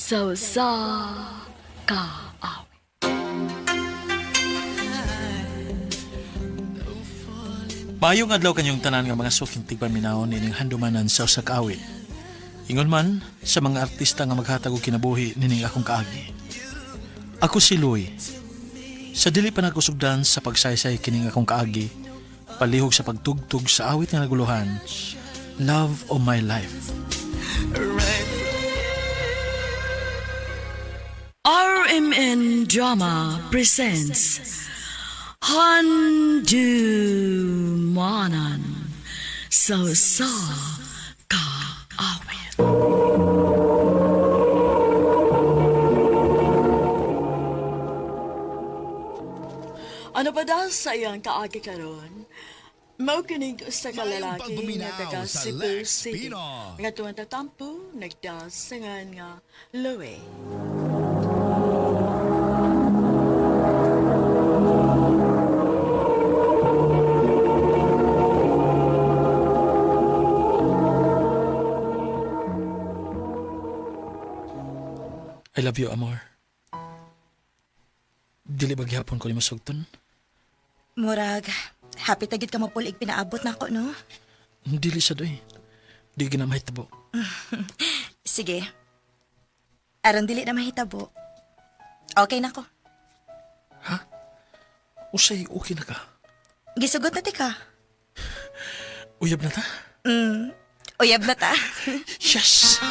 Sa usa ka awit. Maayong adlaw kanyong tanan nga mga suking tigpaminaw nining handumanan sa usa ka awit. Ingon man sa mga artista nga maghatag og kinabuhi nining akong kaagi. Ako si Louie. Sa dili pa nagusugdan sa pagsaysay kining akong kaagi, palihog sa pagtugtog sa awit nga naguluhan, Love of My Life. RMN Drama presents Handumanan sa usa ka awit. Ano pa daw sa iyang kaagi karon? Mao kining usa ka Maayong lalaki nga pagbuminaw taga sa Cebu Lex City. Pino. Nga tuwang tatampo nagdasangan nga Louie. I love you, amor. Dili ba gihapon ko nimo sugton? Murag, happy tagid ka mapulig pinaabot na ako, no? Dili sa doy. Di ginamahitabo. Sige. Aron dili na mahitabo. Okay na ko. Ha? Usay okay na ka. Gisugot na ti ka. Uyab na ta? Uyab na ta. Yes!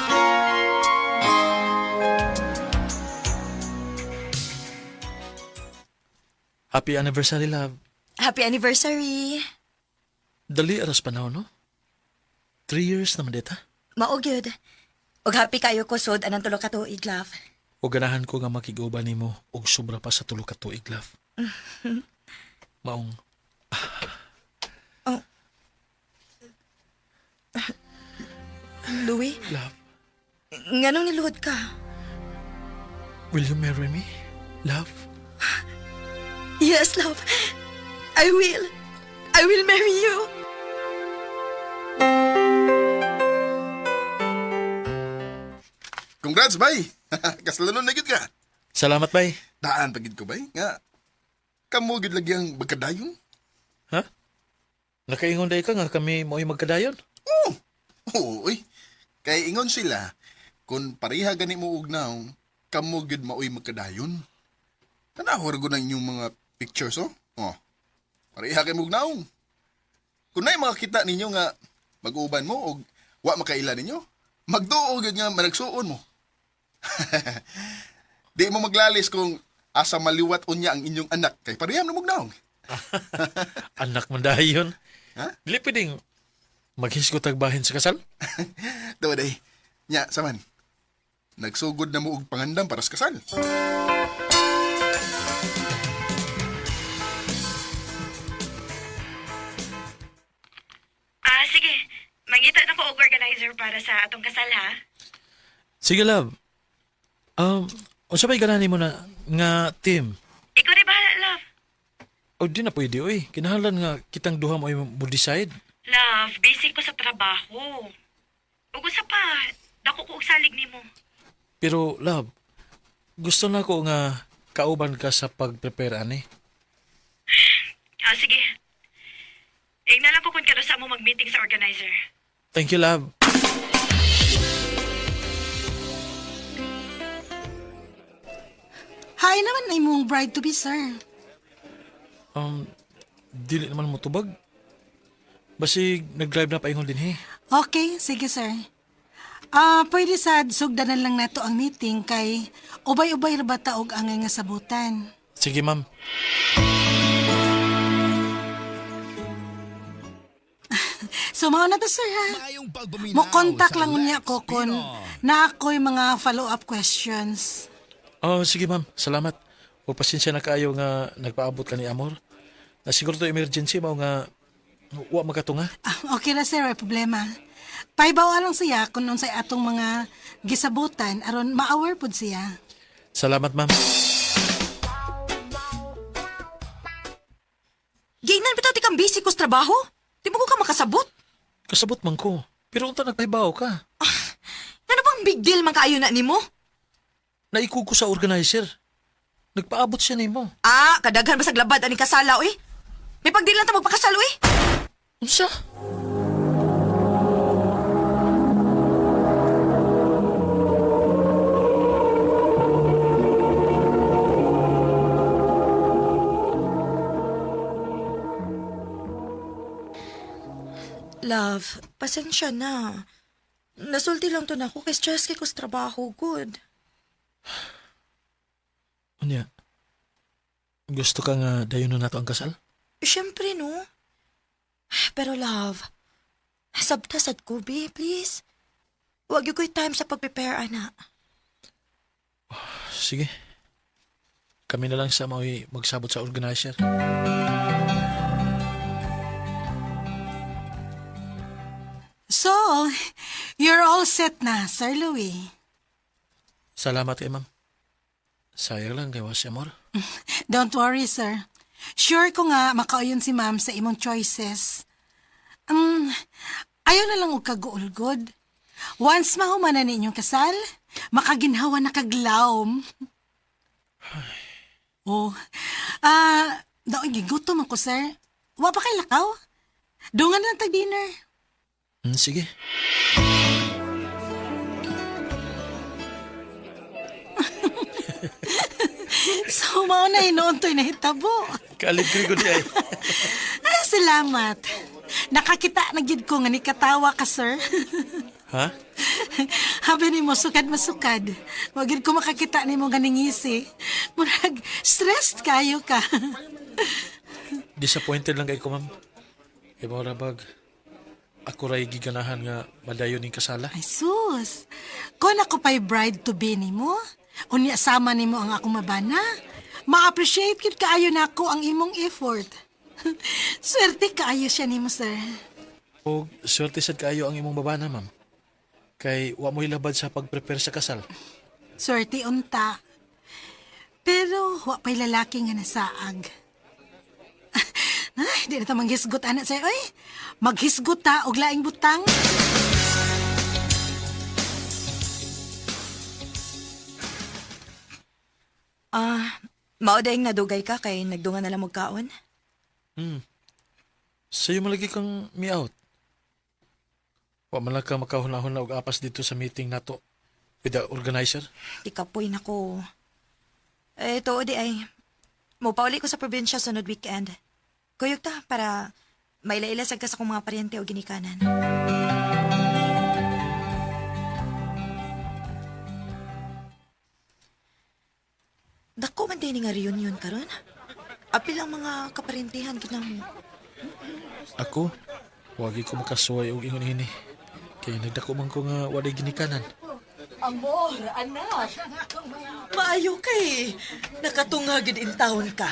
Happy anniversary, love. Happy anniversary. Dali aras panahon, no? 3 years naman dita. Mao gyud. Ug happy kayo ko sud anang tulo ka tuig, love. O ganahan ko nga makig-uban nimo og sobra pa sa tulo ka tuig, love. Maong, Louie, love, nganong niluhod ka? will you marry me? Love? Yes, love. I will. I will marry you. Congrats, bay! Kasalanon na gyud ka. Salamat, bay. Daan pa gyud ko, bay. Nga, kamo gyud lagi ang magkadayon. Ha? Nakaingon day ka nga kami mo'y magkadayon? Oo, oh, uy. Kay ingon sila, kung pareha gani mo og naong, kamo gyud maoy magkadayon. Tanaw ra gud ang inyong mga pictures, oh. Oh. Pareha kay mo og naong. Kung naay makakita ninyo nga mag-uban mo og wa makaila ninyo, magduo gyud nga managsuon mo. Di mo maglalis kung asa maliwat unya ang inyong anak kay pareha na mo og naong. Anak man dayon. Ha? Dili pwedeng maghisgot tagbahin sa kasal? Daw day. Nya, saman. Nagsugod na mo og pangandam para sa kasal. Ah, sige. Mangita na ko og organizer para sa atong kasal, ha? Sige, love. Unsa ba'y ganahan nimo na nga team? Ikaw di bahala, love. O di na pwede, oy. Kinahanglan nga kitang duha mo ay mo decide. Love, busy ko sa trabaho. Ug usa pa, dako ko og salig nimo. Pero, love, gusto na ko nga kauban ka sa pag-prepare ani. Ah, sige. Ingna lang ko kung kanusa mo mag-meeting sa organizer. Thank you, love. Hi naman na imong bride to be, sir. Dili naman mo tubag. Basig nag-drive na paingon din, he. Okay, sige, sir. Ah, pwede sad sugdanan lang nato ang meeting kay ubay-ubay ra ba ta og angay nga sabutan. Sige, ma'am. So mao na to, sir, ha. Maayong pagbuminaw Mo contact sa lang unya Lex ko kon Pino. na ako'y mga follow-up questions. Oh, sige, ma'am. Salamat. O pasensya na kaayo nga nagpaabot ka ni Amor. Na siguro to emergency mao nga wa makatunga. Ah, okay ra sir, way problema. Paibaw lang siya kung unsay atong mga gisabutan aron ma-aware pud siya. Salamat, ma'am. Giingnan bitaw ti kang busy ko sa trabaho. Di mo ko ka makasabot. Kasabot man ko. Pero unta nagpahibaw ka. Ano bang big deal man kaayo na nimo? Naikog ko sa organizer. Nagpaabot siya nimo. Ah, kadaghan ba sa labad ani kasala, uy? May pagdi lang ta magpakasal, uy. Unsa? Love, pasensya na. Nasulti lang to na ako kay stress kay ko sa trabaho. Good. Unya. Gusto ka nga dayon na nato ang kasal? Siyempre, no? Pero love, sabta sad ko, be, please. Huwag yung ko'y time sa pag-prepare, ana. Sige. Kami na lang sa mao'y magsabot sa organizer. So, you're all set na, Sir Louis. Salamat kay ma'am. Sayang lang kay was amor. Don't worry, sir. Sure ko nga makauyon si ma'am sa imong choices. Ayaw na lang og kaguulgod. Once mahuman na ninyong kasal, makaginhawa na kaglawm. Oh, daoy gigutom ako, sir. Wa pa kay lakaw? Dungan lang tag dinner. Sige. So, mao na hinuon to'y nahitabo. Kaligri ko di ay. Ay, salamat. Nakakita na gid ko nga ni katawa ka, sir. Ha? Habi nimo sukad masukad. Wa gid ko makakita nimo nga ningisi. Murag stressed kayo ka. Disappointed lang kay ko, ma'am. Kay mo bag. Ako ray giganahan nga madayon ning kasala. Ay sus. Kon ako pa'y bride to be nimo. Unya sama nimo ang akong mabana. Ma-appreciate gid kaayo nako ang imong effort. Swerte kaayo siya nimo, sir. O swerte sad kaayo ang imong babana, ma'am. Kay wa mo'y labad sa pag-prepare sa kasal. Swerte unta. Pero wa pa'y lalaki nga nasaag. Ay, di na ta manghisgot ana sa'yo. Oy, maghisgot ta og laing butang. Ah, mao daing nadugay ka kay nagdungan na lang magkaon. Sa'yo malagi kang mi-out. Wa man lang ka makahunahon na og apas dito sa meeting nato with the organizer. Di kapoy na ko. Eh, tuo di ay. Mupauli ko sa probinsya sunod weekend. Kuyog ta para maila-ila sad ka sa akong mga paryente o ginikanan. Dako man din nga reunion karon. Apil ang mga kaparintihan gid mo. Ako, wagi ko makasuway og ingon ini. Kay nagdako man ko nga walay ginikanan. Amor, anak. Maayo kay. Nakatungagid in taon ka.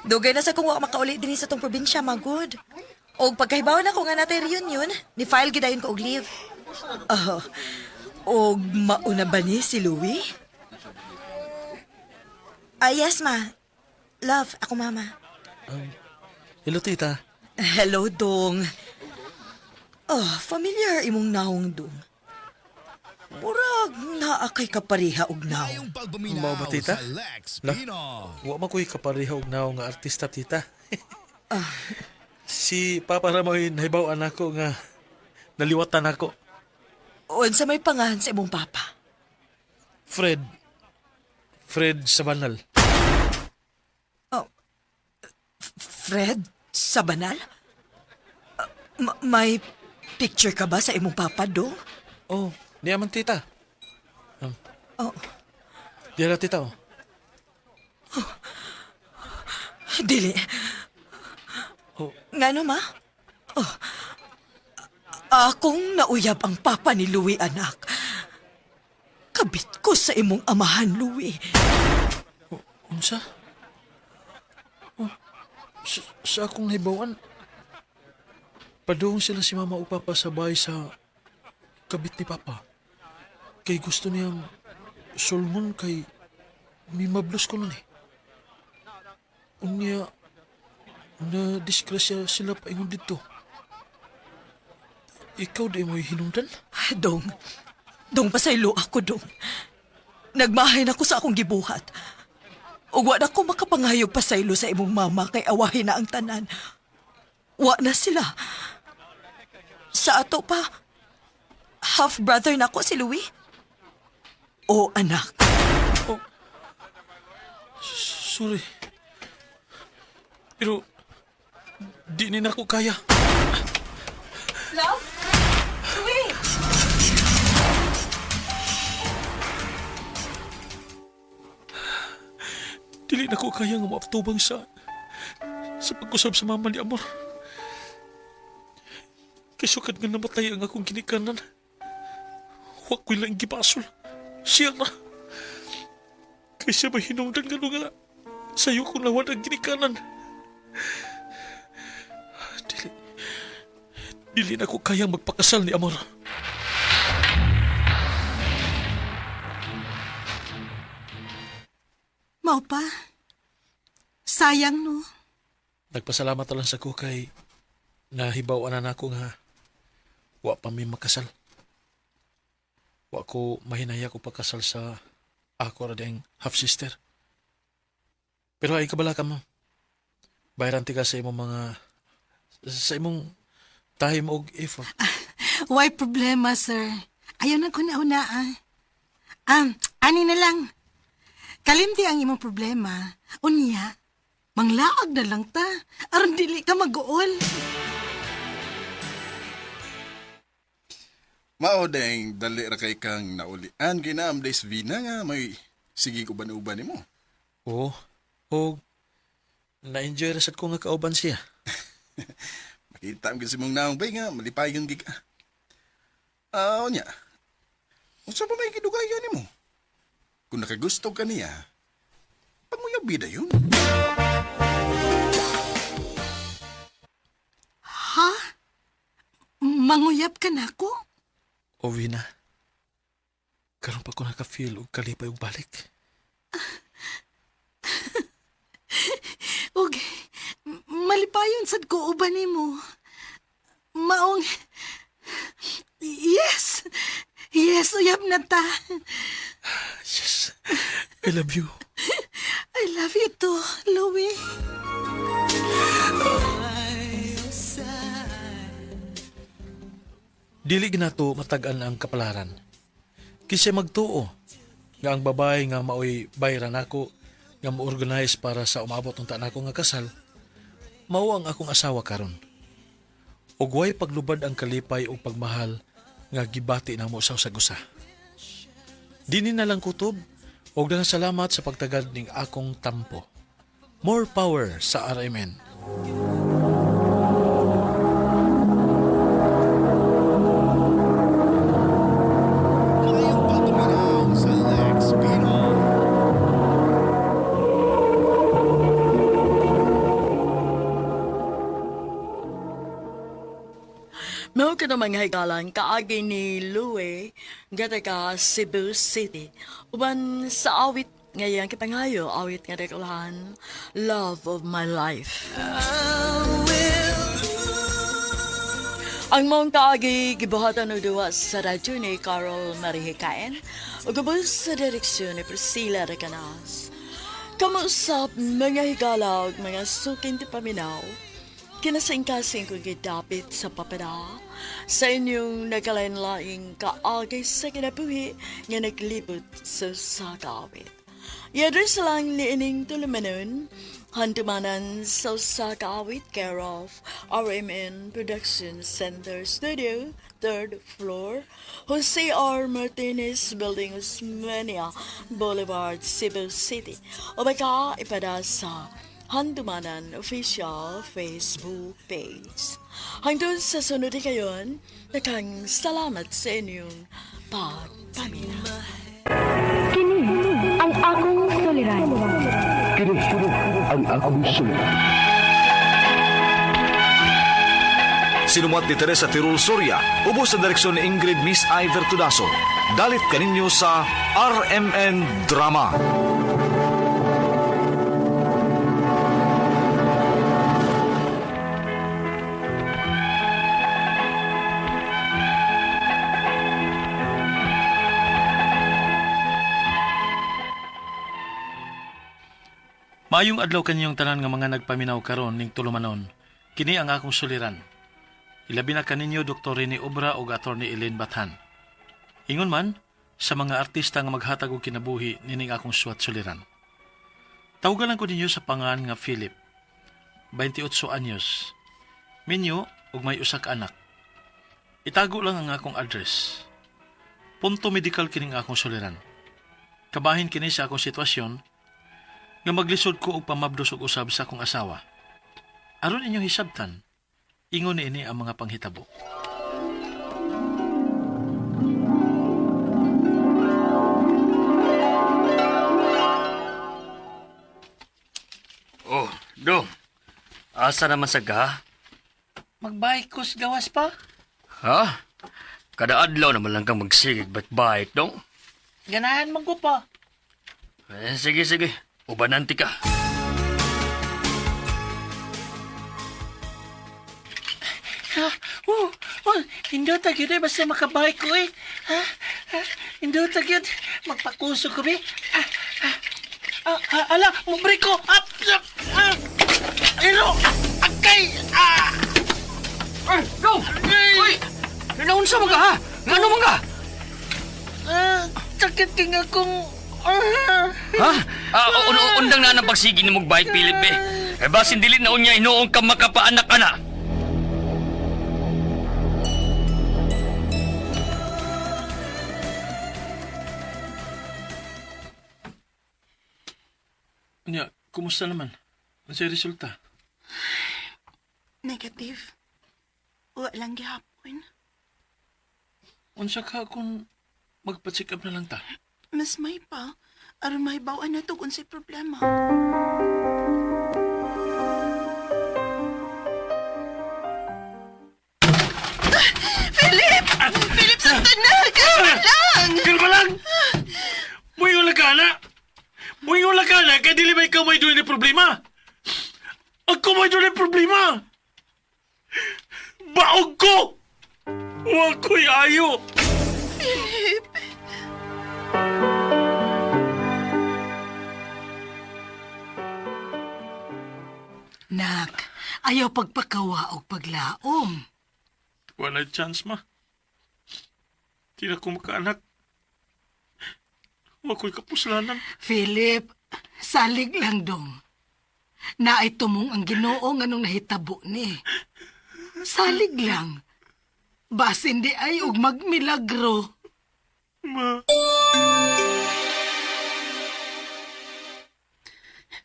Dugay na sa kung wa makauli dinhi sa tong probinsya, magud. Og pagkahibaw na ko nga natay reunion, ni file gid dayon ko og leave. Oh, og mauna ba ni si Louie? Ah, yes, ma. Love, ako mama. Hello, tita. Hello, Dong. Oh, familiar imong naong dong. Murag naa kay kapareha og naong. Mao ba, tita? La, wa man ko'y kapareha og naong nga artista, tita. Si Papa ra mo'y nahibaw-an ako nga naliwatan ako. Unsa may pangalan sa imong papa? Fred. Fred Sabanal. Oh, Fred Sabanal? May picture ka ba sa imong papa, Dong? Oh, niya man tita. Oh, Diya na tita, oh. dili. Oh. Ngano, ma? Oh, akong nauyab ang papa ni Louie, anak. Kabit ko sa imong amahan, Louie. Unsa? Oh, sa akong nahibawan, paduong sila si mama o papa sa bahay sa kabit ni papa. Kay gusto niyang sulmon kay mimablos ko nun eh. Unya, na disgrasya sila paingon dito. Ikaw di mo'y hinungdan? Dong, dong pasaylo ako, dong. Nagmahay na ko sa akong gibuhat. Ug wa na ko makapangayog pasaylo sa imong mama kay awahin na ang tanan. Wa na sila. Sa ato pa, half-brother na ko si Louie. O anak, Sorry. Pero, di ni nako kaya. Love? Louie! Dili na ko kaya nga maaptubang sa pagkusab sa mama ni Amor. Kay sukad nga namatay ang akong ginikanan. Wa ko'y lang gibasol. Siya na. Kaysa mahinungdan nga nga sayo kong nawad ang ginikanan. Dili, dili na ko kaya magpakasal ni Amor. Mao pa. Sayang no. Nagpasalamat na lang sa ko kay nahibaw na nako nga wa pa mi makasal. Wa ko mahinaya ko pakasal sa ako ra diyang half sister. Pero ay kabala ka mo. Bayaran ti ka sa imong mga sa imong time og effort. Why problema, sir? Ayaw na ko na una, ah. Ani na lang. Kalimti ang imong problema. Unya, manglaag na lang ta. Aron dili ka mag-uol. Mao deng dali ra kay kang naulian kay naam days Vina nga may sige ko uban-uban nimo. Oo. Og na-enjoy ra sad ko nga kauban siya. Makita ang gyud sa imong naong bay nga malipayon gid ka. Ah, unya. Unsa pa may gidugayan nimo? Kung nakagusto ka niya, panguyab bida yun. Ha? Manguyab ka na ko? O Vina, karon pa ko naka-feel og kalipay og balik. Og, malipayon sad ko uban nimo. Maong... Yes! Yes, uyab na ta. Yes. I love you. I love you too, Louie. Dili ginato matag-an ang kapalaran. Kinsa magtuo nga ang babae nga maoy bayran nako nga mo-organize para sa umabot unta nako nga kasal, mao ang akong asawa karon. Ug way paglubad ang kalipay ug pagmahal nga gibati namo sa usag usa. Dini na lang kutob ug daghang salamat sa pagtagad ning akong tampo. More power sa RMN. Ngayong pagtumanaw sa Lex Pinoy. Mao ka na mga higalan, kaagi ni Louie, gata ka Cebu City. Uban sa awit ngayon kipangayo, awit nga dekulahan, Love of My Life. Ang mong kaagi gibuhatan og duwa sa radyo ni Carol Marihikain ug ubos sa direksyon ni Priscilla Recanas. Kamuusap mga higala ug mga suking ti paminaw. Kinasingkasing kong gidapit sa papara sa inyong nagkalain-laing kaagay sa kinabuhi nga naglibot sa sakawit. Yadres lang ni ining tulumanon, handumanan sa sakawit care of RMN Production Center Studio, third floor, Jose R. Martinez Building, Osmeña Boulevard, Cebu City. O baka ipada sa Handumanan Official Facebook page. Hangtod sa sunod kayon, nakang salamat sa inyong pagpamina. Kini ang akong suliran. Kini ang akong suliran. Sinumat ni Teresa Tirul Soria, ubos sa direksyon ni Ingrid Miss Iver Tudaso. Dalit kaninyo sa RMN Drama. Maayong adlaw kanyong tanan nga mga nagpaminaw karon ning tulumanon. Kini ang akong suliran. Ilabi na kaninyo Dr. Rene Obra ug Attorney Elaine Bathan. Ingon man sa mga artista nga maghatag og kinabuhi nining akong suwat suliran. Tawgalan ko ninyo sa pangan nga Philip. 28 anyos. Minyo ug may usa ka anak. Itago lang ang akong address. Punto medical kining akong suliran. Kabahin kini sa akong sitwasyon nga maglisod ko og pamabdos og usab sa akong asawa. Aron inyong hisabtan, ingon niini ang mga panghitabo. Oh, dong. Asa naman sa ga? Magbike ko sa gawas pa. Ha? Kada adlaw naman lang kang magsigig bike dong. Ganahan man ko pa. Eh, sige, sige. Ubananti ka. Ha? Oh, oh, indot gyud eh, basta makabike ko eh. Ha? Ha? Indot gyud. Magpakusog ko be. Ah, ah, ah, ah, ala, mo break ko. Ah, ah, ah. Ilo, akay. Ah. Ay, dong! Uy! Naunsa mo ka, ha? Ngano man ka? Ah, sakit king akong ah. Ha? Ah, undang na ang pagsigi ni mong bike, Philip, eh. Eh, basin dili na unya hinuong ka makapaanak-anak. Nya, kumusta naman? Ano siya resulta? Negative. Wa lang gihapon. Unsa ka kung magpa-check up na lang ta? Mas may pa. Aron mahibaw-an na to kung unsay problema. Philip! Philip, saktan na! Kalma lang! Kalma lang! Muingon lang ka na! Muingon lang ka na! Kaya dili ba ikaw may doon ni problema? Ako may doon ni problema! Baog ko! Huwag ko'y ayo! Philip! Nak, ayaw pagpakawa og paglaom. Wala chance, ma. Di na ko makaanak. Huwag ko'y kapuslanan. Philip, salig lang dong. Naay tumong ang Ginoo nganong nahitabo ni. Salig lang. Basin di ay og magmilagro. Ma.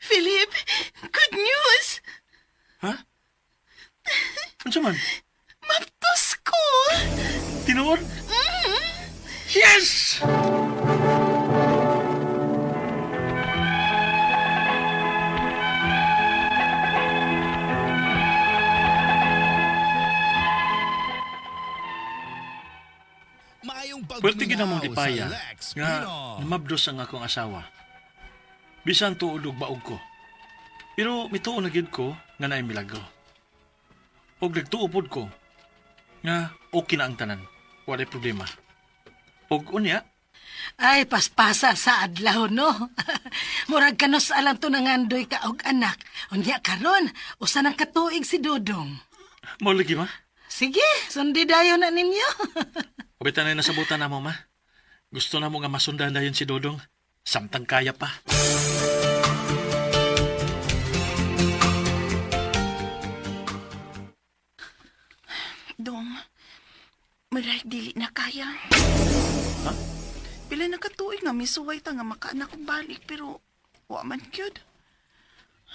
Philip! Good news! Ha? Ano man? Maptos ko! Tinuod? Yes! Pwerte gid among dipaya nga namabdos ang akong asawa. Bisan tuod og baog ko. Pero mituo na gid ko nga naay milagro. Og nagtuo pod ko nga okay na ang tanan. Walay problema. Og unya, Ay, paspasa sa adlaw, no? Murag kanus alang to nangandoy ka og anak. Unya karon, usa nang katuig si Dodong. mao lagi ma. Sige, sundi dayon na ninyo. Ubitan na nasabutan na mo ma. Gusto na mo nga masundan dayon si Dodong. Samtang kaya pa. Dong, maray dili na kaya. Ha? Pila na katuig nga misuway ta nga makaanak og balik pero wa man gyud.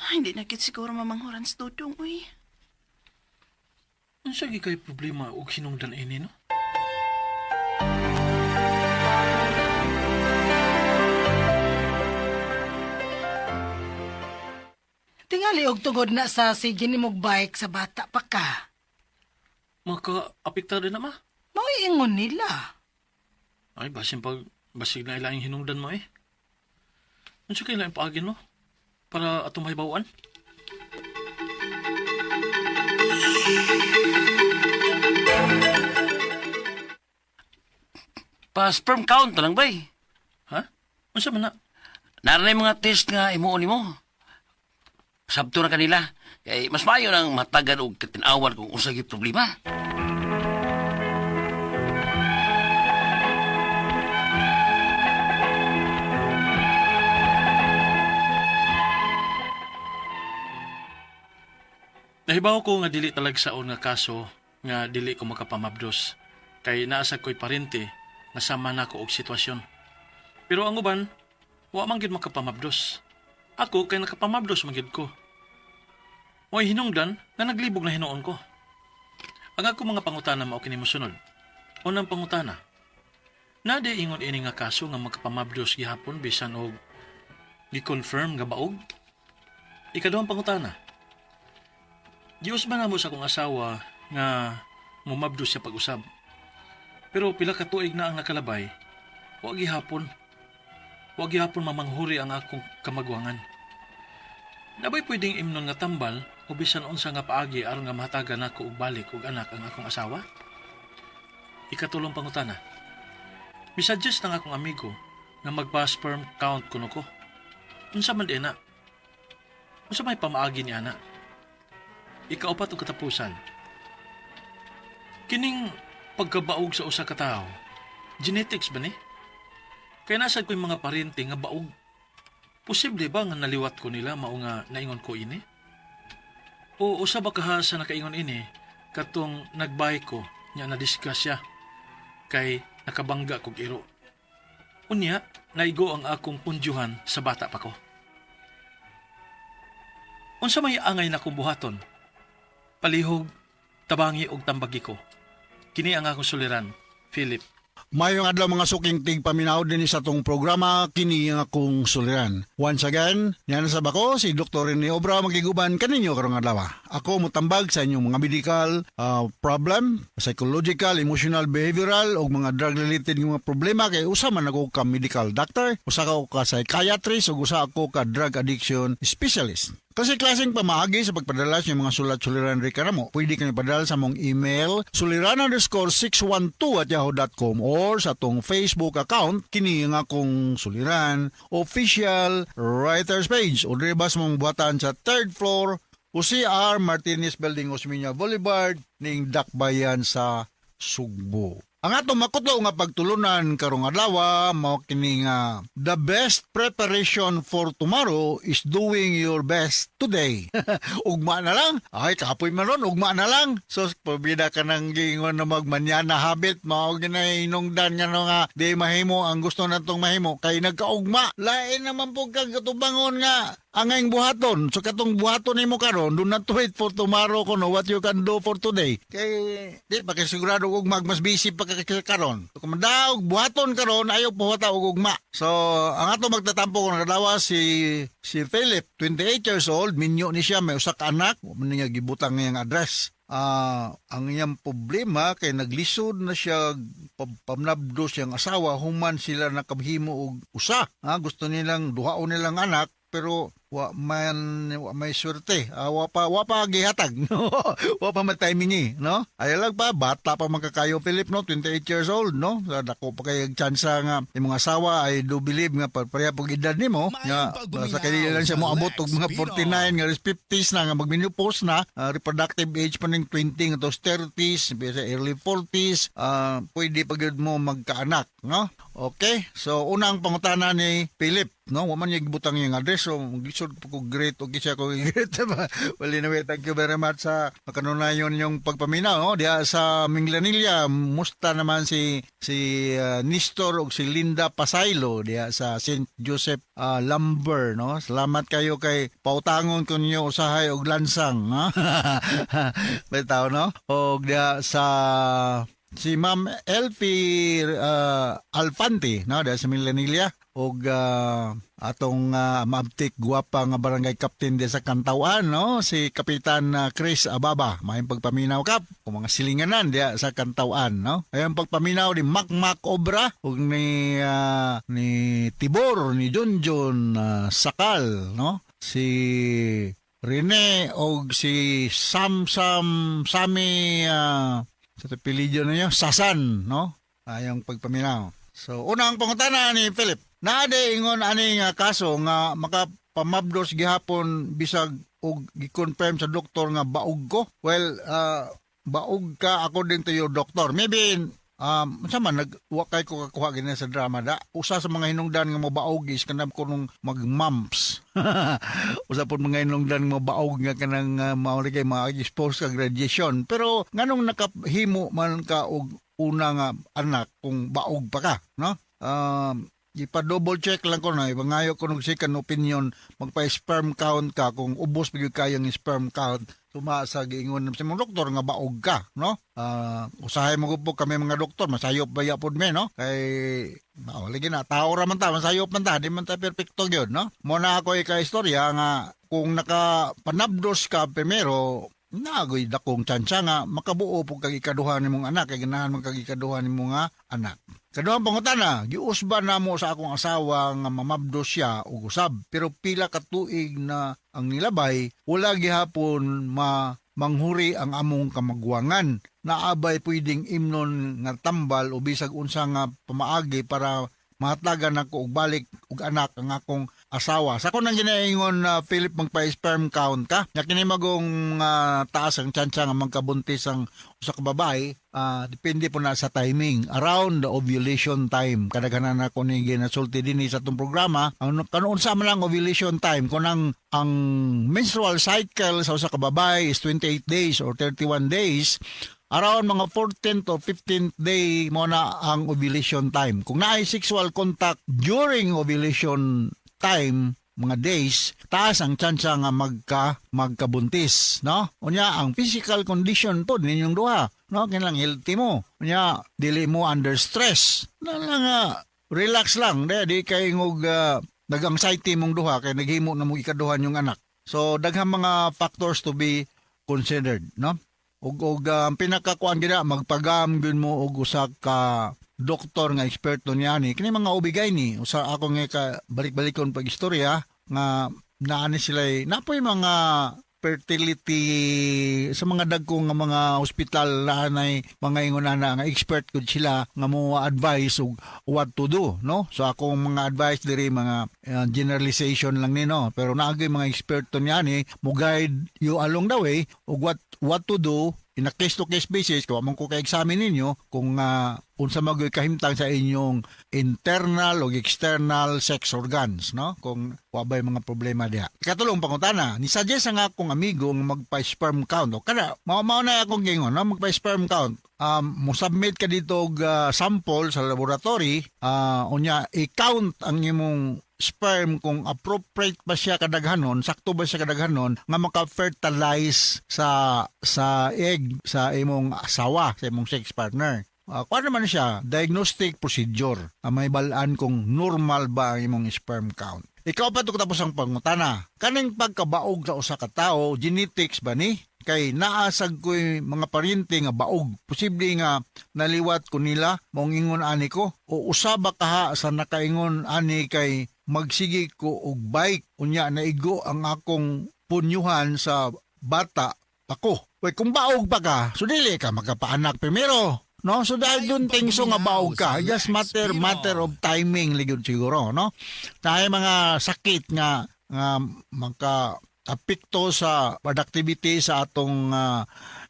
Ay, hindi na gyud siguro mamanghuran sa Dudong, uy. Unsa gyud kay problema og hinungdan ini no? Tingali og tungod na sa sige nimog bike sa bata pa ka. Maka-apekta rin na ma. Mao'y ingon nila. Ay, basin pag basig na ilaing hinungdan mo eh. Unsa kay laing paagin no? Para atong mahibaw-an? Pa sperm count na lang, bay. Ha? Unsa man na? Naranay mga test nga imuon nimo. Sabto na kanila. Kay mas maayo nang matagan og katinawan kung unsa gyud problema. Nahibaw ko nga dili talagsaon nga kaso nga dili ko makapamabdos kay naa sa ko'y parente nga sama nako og sitwasyon. Pero ang uban, wa man gyud makapamabdos. Ako kay nakapamabdos man gyud ko. Mo'y hinungdan nga naglibog na hinuon ko. Ang ako mga pangutana mao kini mosunod. Unang pangutana. Nade ingon ini nga kaso nga makapamabdos gihapon bisan og gi-confirm nga baog? Ikaduhang pangutana. Giusban namo sa akong asawa nga mumabdos siya pag-usab. Pero pila ka tuig na ang nakalabay, wa gihapon. Wa gihapon mamanghuri ang akong kamagwangan. Nabay pwedeng imnon nga tambal o bisan unsa nga paagi aron nga mahatagan nako og balik og anak ang akong asawa? Ikatulong pangutana. Misuggest ng akong amigo nga magpa-sperm count kuno ko. Unsa man di na? Unsa may pamaagi ni ana? Ikaupat og katapusan. Kining pagkabaog sa usa ka tawo, genetics ba ni? Kaya nasad ko yung mga parente nga baog. Posible ba nga naliwat ko nila mao nga naingon ko ini? O usa ba kaha sa nakaingon ini katong nagbay ko nya nadisgrasya kay nakabangga kog iro. Unya, naigo ang akong pundyuhan sa bata pa ko. Unsa may angay na kong buhaton? Palihog, tabangi og tambagi ko. Kini ang akong suliran, Philip. Mayong adlaw mga suking tigpaminaw din sa atong programa kini ang akong suliran. Once again, niyan sa bako si Dr. Rene Obra magiguban kaninyo karong adlaw. Ako motambag sa inyong mga medical problem, psychological, emotional, behavioral ug mga drug related nga mga problema kay usa man ako ka medical doctor, usa ka ka psychiatrist ug usa ako ka drug addiction specialist. Kasi klaseng pamaagi sa pagpadala sa inyong mga sulat suliran ri kanamo. Pwede kami padala sa mong email suliran_612@yahoo.com or sa atong Facebook account kini nga akong suliran official writers page o diri bas mong buhatan sa third floor o CR Martinez Building, Osmeña Boulevard ning Dakbayan sa Sugbo. Ang atong makutlo nga pagtulunan karong adlaw mao kini nga the best preparation for tomorrow is doing your best today. Ugma na lang. Ay, kapoy man ron, ugma na lang. So pabida ka nang giingon na magmanyana habit mao ginay hinungdan nga no nga di mahimo ang gusto natong mahimo kay nagkaugma. Lain naman po kag katubangon nga ang iyong buhaton. So katong buhaton nimo karon, do not wait for tomorrow kuno what you can do for today. Kay di pa kay sigurado og mag mas busy pa ka karon. So, kung mandaog buhaton karon, ayaw puhata og ugma. So ang ato magtatampo kung nakadawa si Philip, 28 years old, minyo ni siya, may usa ka anak, wa man niya gibutang ngayang address. Ang iyang problema kay naglisod na siya pamnabdo siyang asawa human sila nakabhimo og usa. Gusto nilang duhaon nilang anak pero wa man wa may swerte. Wa pa gihatag. Wa pa man timing eh, no? Ayaw lang pa bata pa man kakayo Philip, no, 28 years old, no? Sa dako pa kay tsansa nga imong asawa ay do believe nga pareha pag edad nimo nga sa kay lang siya moabot og mga 49 nga 50s na nga magmenopause na, reproductive age pa ning 20 ngadto 30s bisa early 40s, pwede pa gyud mo magkaanak, no? Okay, so unang pangutana ni Philip, no, wa man niya gibutang iyang address, so lisod po ko great og siya ko great. Well, anyway, thank you very much sa kanunayon yung pagpaminaw, no? Diha sa Minglanilla, musta naman si Nestor ug si Linda Pasaylo diha sa St. Joseph Lumber, no? Salamat kayo kay pautangon ko ninyo usahay og lansang, ha? Bitaw, no? Og diha sa si Ma'am Elfie Alfante, no, diha sa Minglanilla og atong maabtik gwapa nga barangay captain diha sa Cantawan, no, si Kapitan Chris Ababa. Maayong pagpaminaw, Kap, kung mga silinganan diha sa Cantawan, no. Ayong pagpaminaw ni Mac Mac Obra ug ni Tibor ni Junjun Sakal, no, si Rene og si Sam Sam Sami sa apelyido niya Sasan, no? Ayong pagpaminaw. So, unang pangutana ni Philip. Naa di ingon ani nga kaso nga maka pamabdos gihapon bisag og gi-confirm sa doktor nga baog ko? Well, baog ka according to your doctor. Maybe unsa man nag wa kay ko kakuha gini sa drama da. Usa sa mga hinungdan nga mobaog is kanang kunong mag-mumps. Usa pud mga hinungdan nga mobaog nga kanang mao kay ma-expose kag radiation. Pero nganong nakahimo man ka og una nga anak kung baog pa ka, no? Ipa-double check lang ko na, ipangayo ko ng second opinion, magpa-sperm count ka kung ubos pa gyud kayong sperm count tuma sa giingon sa mong doktor nga baog ka, no? Usahay mo po kami mga doktor, masayop ba pod me, no? Kay mao lagi na tao ra man ta, masayop man ta, di man ta perpekto gyud, no? Mo na ako ika-istorya nga kung nakapanabdos ka primero, nagoy dakong tsansa nga makabuo pug kag ikaduha nimong anak kay ganahan man kag ikaduha nimo nga anak. Kaduhang pangutana, giusba namo sa akong asawa nga mamabdos siya og usab, pero pila ka tuig na ang nilabay, wala gihapon ma manghuri ang among kamagwangan. Naabay pwedeng imnon nga tambal o bisag unsa nga pamaagi para mahatagan ako og balik og anak ang akong asawa. Sa akong nang ginaingon na Philip, magpa-sperm count ka. Nya kini magong taas ang tsansa nga magkabuntis ang usa ka babae, depende po na sa timing around the ovulation time. Kadaghanan ako ni ginasulti dinhi sa atong programa. Ang kanuon sa man lang ovulation time kung ang menstrual cycle sa usa ka babae is 28 days or 31 days, around mga 14th or 15th day mo na ang ovulation time. Kung naay sexual contact during ovulation time, mga days, taas ang tsansa nga magkabuntis, no? Unya, ang physical condition po ninyong duha, no? Kinahanglan healthy mo. Unya, dili mo under stress. Na lang nga, relax lang, di kay ngog nag-anxiety mong duha kay naghimo na mo ikaduhan yung anak. So daghang mga factors to be considered, no? Ug ang pinakakuan gina magpagam gyud mo og usa ka doktor nga eksperto niani kini mga OB-GYN ni usa ako nga ka balik-balikon pag istorya nga naani sila, napoy mga fertility sa mga dagko nga mga ospital na anay mga ingon ana nga expert gud sila nga mo advice og what to do, no? So akong mga advice diri mga generalization lang ni, no? Pero naagay mga eksperto niani mo guide you along the way og what to do in a case to case basis kung man ko ka-examine ninyo kung unsa magoy kahimtang sa inyong internal o external sex organs, no? Kung wa ba'y mga problema diha. Ikatulong pangutana, ni suggest ang akong amigo nga magpa-sperm count. O kada mao na akong gingon, no? Magpa-sperm count, mo submit ka dito og sample sa laboratory, unya i-count ang imong sperm kung appropriate ba siya kadaghanon, sakto ba siya kadaghanon nga maka-fertilize sa egg sa imong asawa, sa imong sex partner. Kuan naman siya, diagnostic procedure. May balaan kung normal ba ang imong sperm count. Ikaw pa to tapos ang pangutana. Kaning pagkabaog sa usa ka tawo, genetics ba ni? Kay naasag ko'y mga paryente nga baog. Posible nga naliwat ko nila, maong ingon ani ko. O usaba kaha sa nakaingon ani kay magsige ko og bike unya naigo ang akong punyuhan sa bata ako. Wait, kung baog pa ka, so dili ka magkapaanak primero. No? So dahil dun think so nga baog ka. Just matter of timing ligod siguro, no? Tayo mga sakit nga maka apekto sa productivity sa atong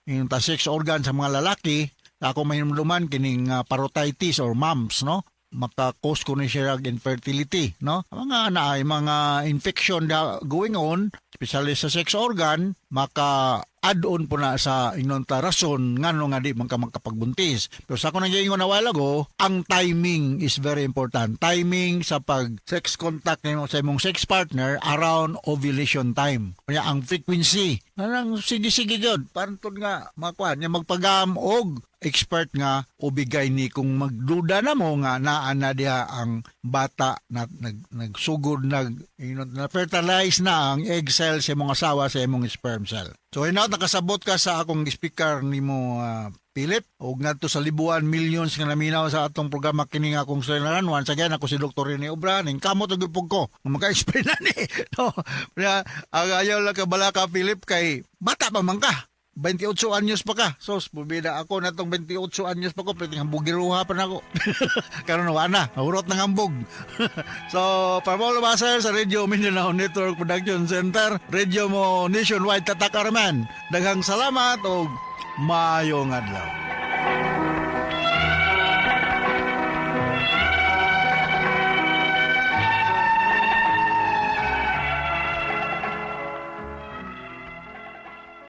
yung ta sex organ sa mga lalaki, ako mahinumduman kining parotitis or mumps, no? Maka-cause ko ni siya og infertility, no? Mga naay mga infection na going on, especially sa sex organ, maka add on po na sa inyong ta rason ngano nga di man ka makapagbuntis. Pero sa ako nang giingon na while ago, ang timing is very important. Timing sa pag sex contact nimo sa imong sex partner around ovulation time. Kaya ang frequency, nanang sige-sige gyud. Parang nga makuan niya magpagam og expert nga OB-GYN ni kung magduda na mo nga naa na diha ang bata na nagsugod na fertilize na ang egg cell sa imong asawa sa imong sperm cell. So hinaut nakasabot ka sa akong speaker nimo, Philip, ug ngadto sa libuan millions nga naminaw sa atong programa kini nga akong suliran. Once again, ako si Dr. Rene Obra, ning kamot og pug ko nga maka-explain na ni, no? Kaya, ang ayaw lang ka balaka, Philip, kay bata pa man ka. 28 anyos pa ka. Sos, bubida ako na tong 28 anyos pa ko, pwede hambugiruha pa na ako. Karon wa na, hurot ng hambog. So, Pablo Basel sa Radio Mindanao Network Production Center, Radio mo nationwide tatak arman. Daghang salamat og maayong adlaw.